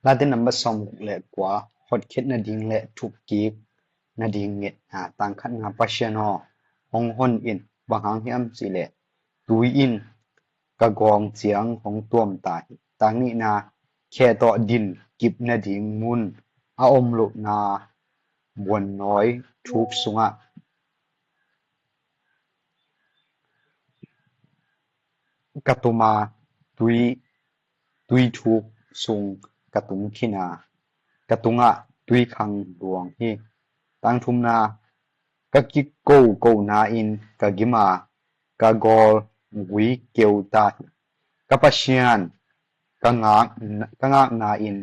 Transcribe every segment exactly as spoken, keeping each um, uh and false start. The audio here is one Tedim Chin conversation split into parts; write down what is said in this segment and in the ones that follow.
Late nambat sawmguk le kua, hotkhiat nading le thukkik nading ngetna. Tang khatna, Pasian aw, hong hon in, bang hang hiam cihleh tui in ka gawng ciang hong tuam ta hi. Tang nihna, khe tawh din kip nading mun a om lohna buannawi thuk sungah ka tuma tui, tui thuk sung ka tung khin a, ka tungah tui khang luang hi. Tang thumna, ka kikokona in ka gim a, ka gawl gui keu ta hi. Ka Pasian, ka ngak, ka ngakna in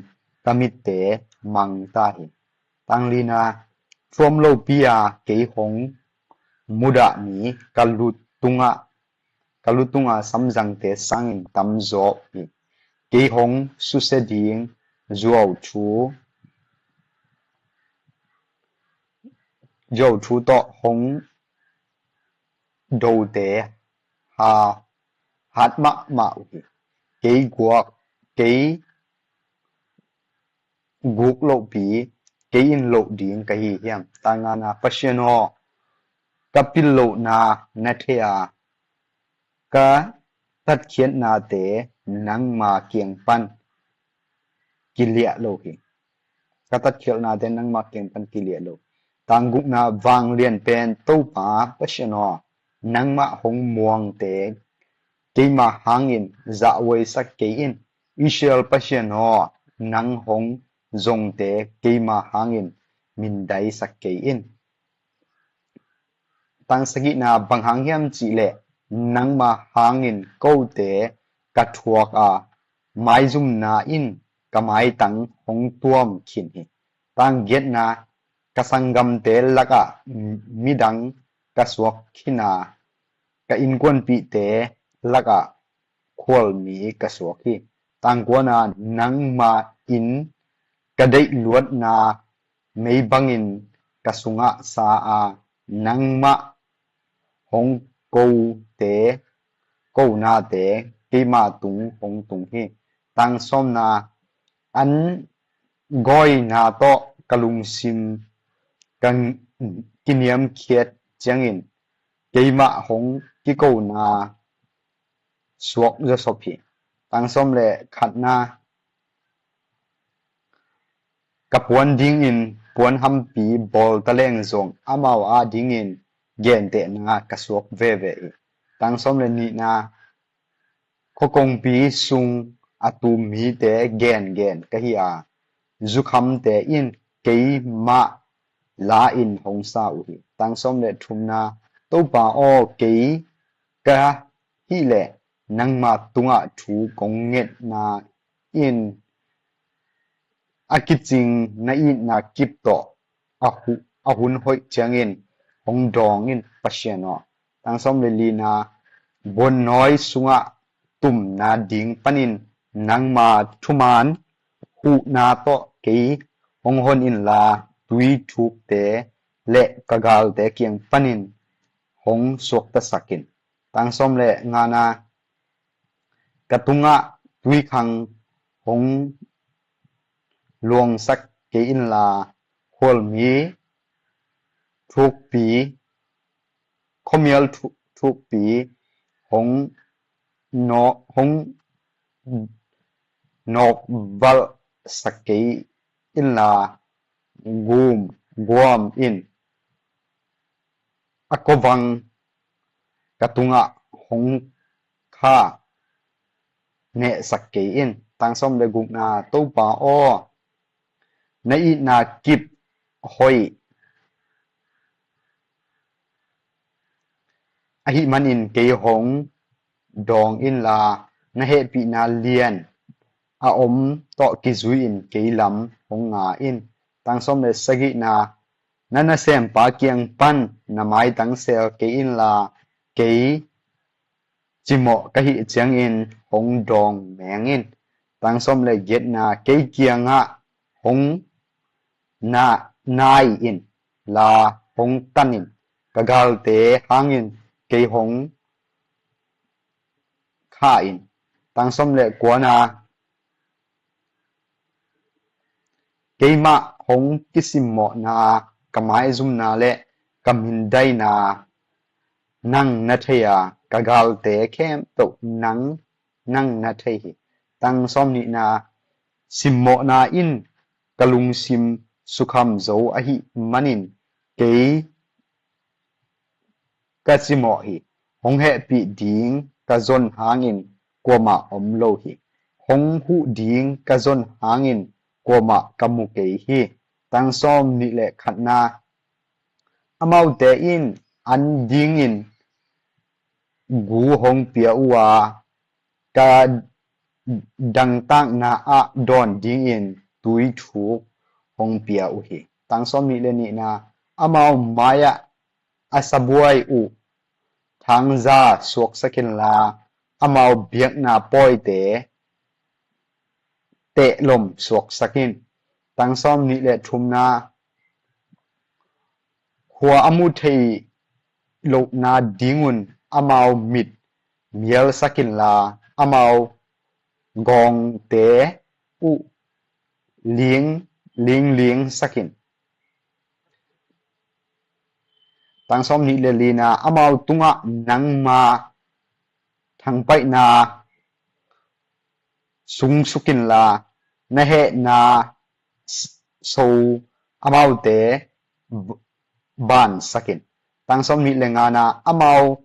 ka mitte mang ta hi. Tang lina, thuam lopi a kei hong mudah mi ka lu tungah, ka lu tunga samzangte sangin tamzaw hi. Kei hong susia ding zuau thu, zuau thu tawh hong dote ha, hat mahmah uh hi. Kei guak, kei guk lohpi, kei in loh ding ka hi hiam? Tang ngana, Pasian aw, ka pil lohna na thei a, ka tatkhiatnate nangma kiang pan kiliah lo hi. Ka tatkhiatnate nangma kiang pan kiliah lo. Tang gukna, vanglian pen Topa Pasian aw, nangmah hong muangte keima hangin zahhuaisak kei in. Israel Pasian aw, nang hong zongte keima hangin mindaisak kei in. Tang sagihna, bang hang hiam cihleh nangma hangin kote ka thuak a, maizumna in ka maitang hong tuam khin hi. Tang giatna, ka sanggamte lakah midang ka suak khin a, ka innkuanpihte lakah khualmi ka suak hi. Tang kuana, nangma in ka deih luatna mei bangin ka sungah sa a, nangmah hong kote, konate keima tung hong tung hi. Tang sawmna, an gawina tawh ka lungsim ka kiniamkhiat ciangin keimah hong kikona suak zawsop hi. Tang sawm le khatna, ka puan dingin puan hampi bawl taleng zong amau adingin gentehna ka suak veve hi. Tang sawm le nihna, khuakongpi sung a tum mite gengen ka hi a, zukhamte in keimah la-in hong sa uh hi. Tang sawm le thumna, Topa aw, kei ka hih leh nangma tungah thu kong ngetna in a kicing na itna kip tawh a, hu, a hun hoih ciangin hong dawng in, Pasian aw. Tang sawm le lina, buannawi sungah tumna ding panin nangma thuman huhna tawh kei hong hon inla, tui thukte le ka galte kiang panin hong suaktasak in. Tang sawm le ngana, ka tungah tuikhang hong luangsak kei inla, khualmi thukpi, khuamial thu, thukpi hong nawk, hong nawkvalhsak kei inla, gum, guam in a khuavang ka tungah hong kha nehsak kei in. Tang sawm le gukna, Topa aw, na itna kip hoih ahih manin kei hong dawng inla, na hehpihna lian a om tawh kizui-in kei lam hong nga in. Tang sawm le sagihna, na nasempa kiang pan na maitang sel kei inla, kei cimawh ka hih ciangin hong dawng meng in. Tang sawm le giatna, kei kiangah hong na, nai inla hong tan in, ka galte hangin kei hong kha in. Tang sawm le kuana, Keimah hong kisimmawhna, ka maizumna le ka mindaina nang na thei a, ka galte khempeuh nang, nang na thei hi. Tang sawm nihna, simmawhna in ka lungsim sukham zo ahih manin kei ka cimawh hi. Hong hehpih ding ka zon hangin kuamah om lo hi. Hong huh ding ka zon hangin kuamah ka mu kei hi. Tang sawm nih le khatna, amaute in an dingin gu hong pia uh a, ka dangtakna ah dawn dingin tui thuk hong pia uh hi. Tang sawm nih le nihna, amau mai-ah a sabuai uh thangza suaksak inla, amau biakna pawite tehlom suaksak in. Tang sawm nih le thumna, khua a mu thei lohna dingun amau mit mialsak inla, amau gawngte uh ling, lingling sak in. Tang sawm nih le lina, amau tungah nangma thangpaihna sungsuk inla, na hehna so amaute b-, bansak in. Tang sawm nih le ngana, amau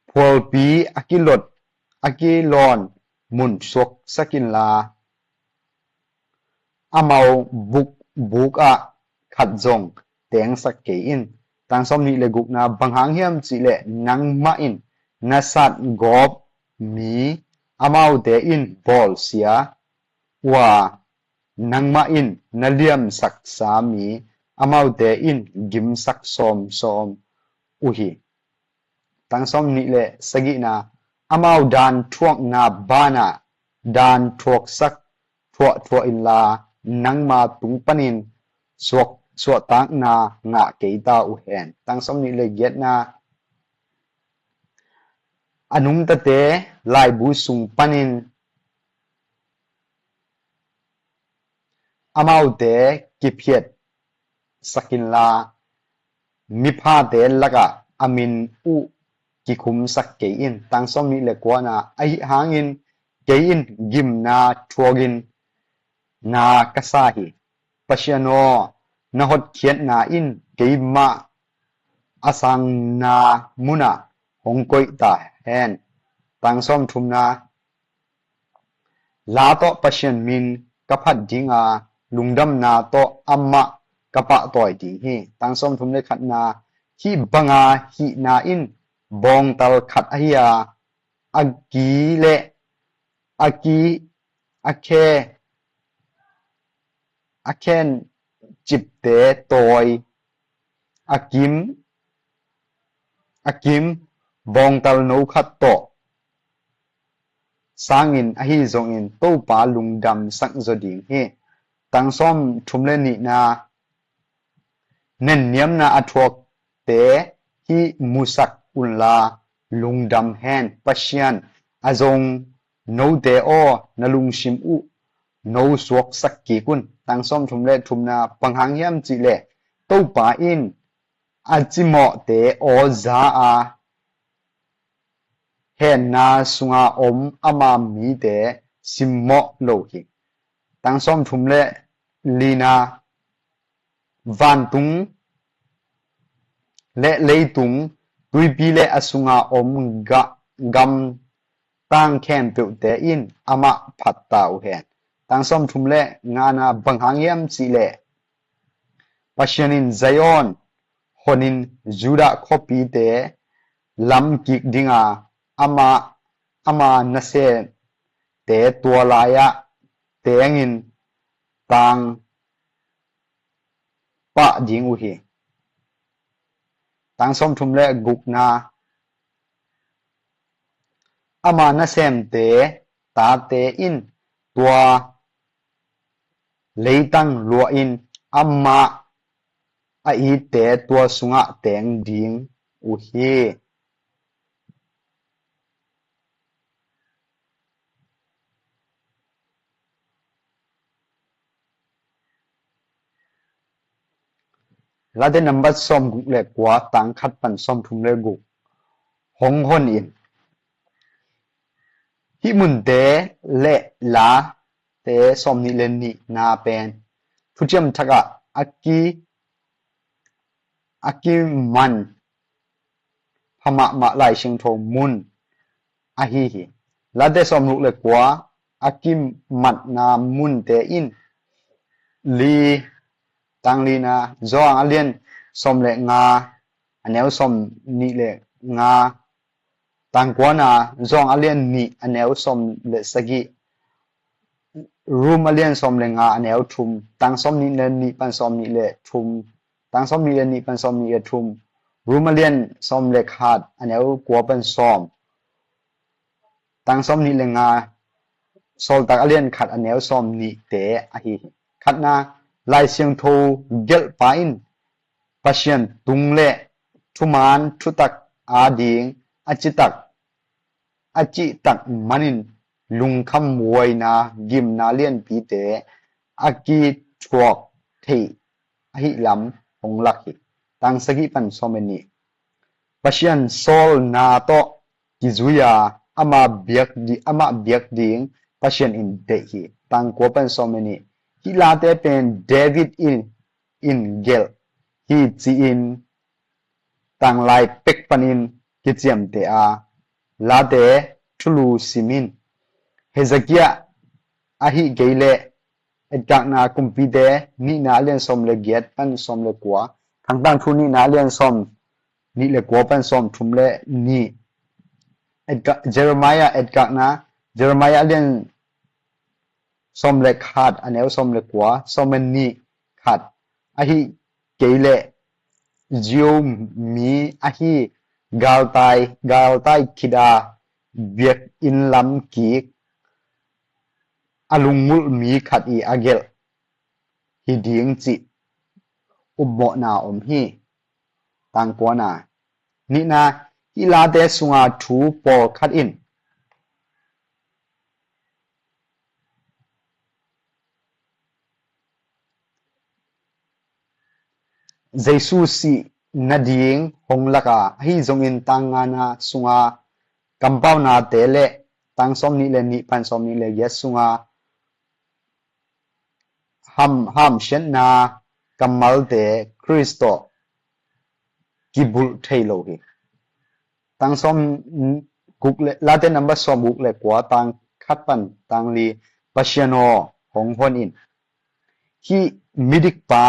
phualpi a kilot, a kilawn mun suaksak inla, amau buk, buk ah khat zong tengsak kei in. Tang sawm nih le gukna, bang hang hiam cihleh nangmah in na satgawp mi amaute in bawlsia uh a, nangmah in na liamsaksa mi amaute in gimsak sawmsawm uh hi. Tang sawm nih le sagihna, amau dan thuakna banah dan thuaksak thuahthuah inla, nangma tung panin suak, suahtakna ngah kei ta uh hen. Tang sawm nih le giatna, a nungtate laibu sung panin amaute kiphiatsak inla, miphate lakah a min uh kikhumsak kei in. Tang sawm nih le kuana, ahi hangin kei in gimna thuakin na ka sa hi. Pasian aw, na hotkhiatna in keimah a sangna munah hong koih ta hen. Tang sawm thumna, la tawh Pasian min ka phat dinga, lungdamna tawh amah ka pahtawi ding hi. Tang sawm thum le khatna, hih banga hihna in bawngtal khat ahi a, a ki le a ki, a khe, a khen cipte tawi, a kim, a kim bawngtal no khat tawh sangin ahi zongin Topa lungdam sak zaw ding hi. Tang sawm thum le nihna, nenniamna a thuakte hih musak unla lungdam hen. Pasian a zong note aw, na lungsim uh no suaksak kik un. Tang sawm thum le thumna, bang hang hiam cihleh Topa in a cimawhte aw za a, henna sunga om ama mite simmawh lo hi. Tang sawm thum le lina, vantung le leitung, tuipi le a sunga om ga-, gam tang khempeuhte in amah phat ta uh hen. Tang sawm thum le ngana, bang hang hiam cihleh Pasian in Zion honin Judah khuapite lam kik dinga, ama, ama nasemte tua lai-ah tengin tang pah ding uh hi. Tang sawm thum le gukna, ama nasemte tate in tua leitang luahin amah a itte tua sungah teng ding uh hi. Late nambat sawmguk le kua, tang khat pan sawmthum le guk hong hon in. Hih munte le late sawmnih le nihna pen Thuciam Thak ah a ki a kiman pha mahmah Lai Siangtho mun ahi hi. Late sawmguk le kua a kimatna munte in li, tang lina, Johan a lian sawm le nga, a neu sawmnih le nga, tang kuana, Johan a lian nih, a neu sawm le sagih, Rom a lian sawm le nga, a neu thum, tang sawmnih le nih pan sawmnih le thum, tang sawmnih le nih pan sawmnih le thum, Rom a lian sawm le khat, a neu kua pan sawm, tang sawmnih le nga, Sawltak a lian khat, a neu sawmnihte ahi hi. Khatna, Lai Siangtho gelhpa in Pasian tung le thuman thutak ading a citak a cihtak manin lungkham huaina gimna lianpite a kithuak theih ahih lam hong lak hi. Tang sagih pan sawm le nih, Pasian sawlna tawh kizui a, ama biak di, ama biak ding Pasian in deih hi. Tang kua pan sawm le nih, hih late pen David in, in gelh hi ci-in tanglai pek panin kiciamteh a, late thulu sim in. Hezekiah ahih kei leh Etkakna Kumpite nihna a lian sawm le giat pan sawm le kua, Thangtangthu nihna a lian sawm nih le kua pan sawm thum le nih, Etka-, Jeremiah, Etkakna Jeremiah a lian sawm le khat, a neu sawm le kua, sawm le nih khat, ahih kei leh Zio mi ahi galtai, galtai khit a biakinn lam kik a lungmulh mi khat i a gelh hi ding cih upmawhna om hi. Tang kuana, nihna, hih late sunga thu pawlkhat in Jesu sih nading hong lak a, ahi zongin tang ngana sunga kampaunate le tang sawmnih le nih pan sawmnih le giat sunga ham, hamsiatna kammalte Khrist tawh kibulh thei lo hi. Tang sawmguk le, Late nambat sawmguk le kua, tang khat pan tang li, Pasian aw, hong hon in. Hih midikpa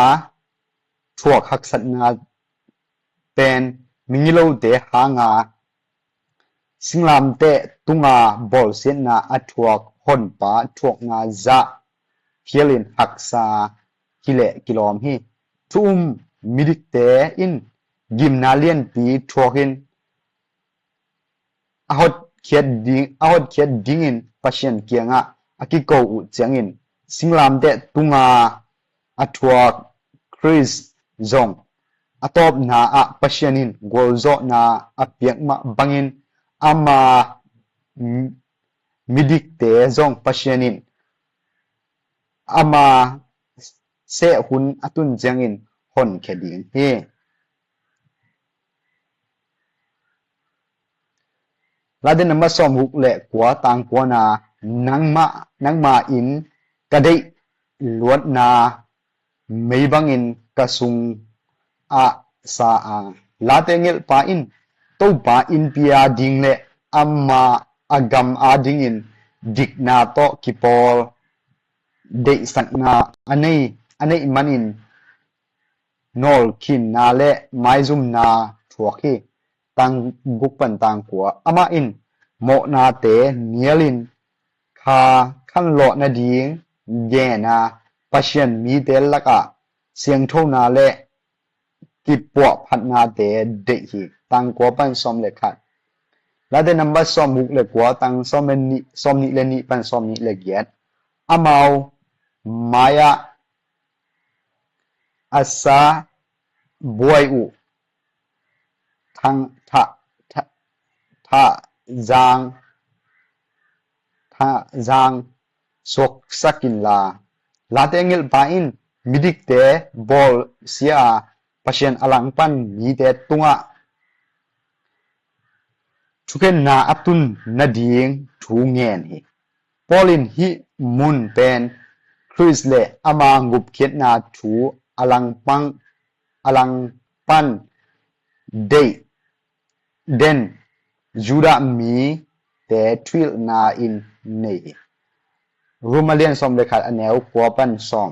thuak haksatna pen migilote hanga singlamteh tunga bawlsiatna a thuak honpa thuakna zah phialin haksa hileh kilawm hi. Thu um midikte in gimna lianpi thuakin a hotkhiat ding, a hotkhiat dingin Pasian kiangah a kiko uh ciangin singlamteh tunga a thuak Khrist zong a tawpna ah Pasian in gualzawhna a piak mah bangin ama midikte zong Pasian in ama seh hun a tun ciangin honkhia ding hi. Late nambat sawmguk le kua, tang kuana, nangmah, nangma in ka deih luatna mei bangin ka sung ah sa a. Late gelhpa in Topa innpi a ding le ama a gam a dingin dikna tawh kipawl deihsakna a nei, a neih manin nawlkhinna le maizumna thuak hi. Tang guk pan tang kua, amah in mawhnate nialin kha khanlawh nading gen a, Pasian mite lakah siangthona le kipuahphatnate deih hi. Tang kua pan sawm le khat. Late nambat sawmguk le kua, tang sawm le nih, sawmnih le nih pan sawmnih le giat. Amau mai-ah a sa buai uh thang, tha, tha, thazang, thazang suaksak inla. Late gelhpa in midikte bawlsia a, Pasian a langpan mite tungah thukhenna a tun nading thu ngen hi. Paul in hih mun pen Khrist le ama gupkhiatna thu a langpang a langpan deih den Judah mite thuhilhna in nei hi. Rom a lian sawm le khat a neu kua pan sawm.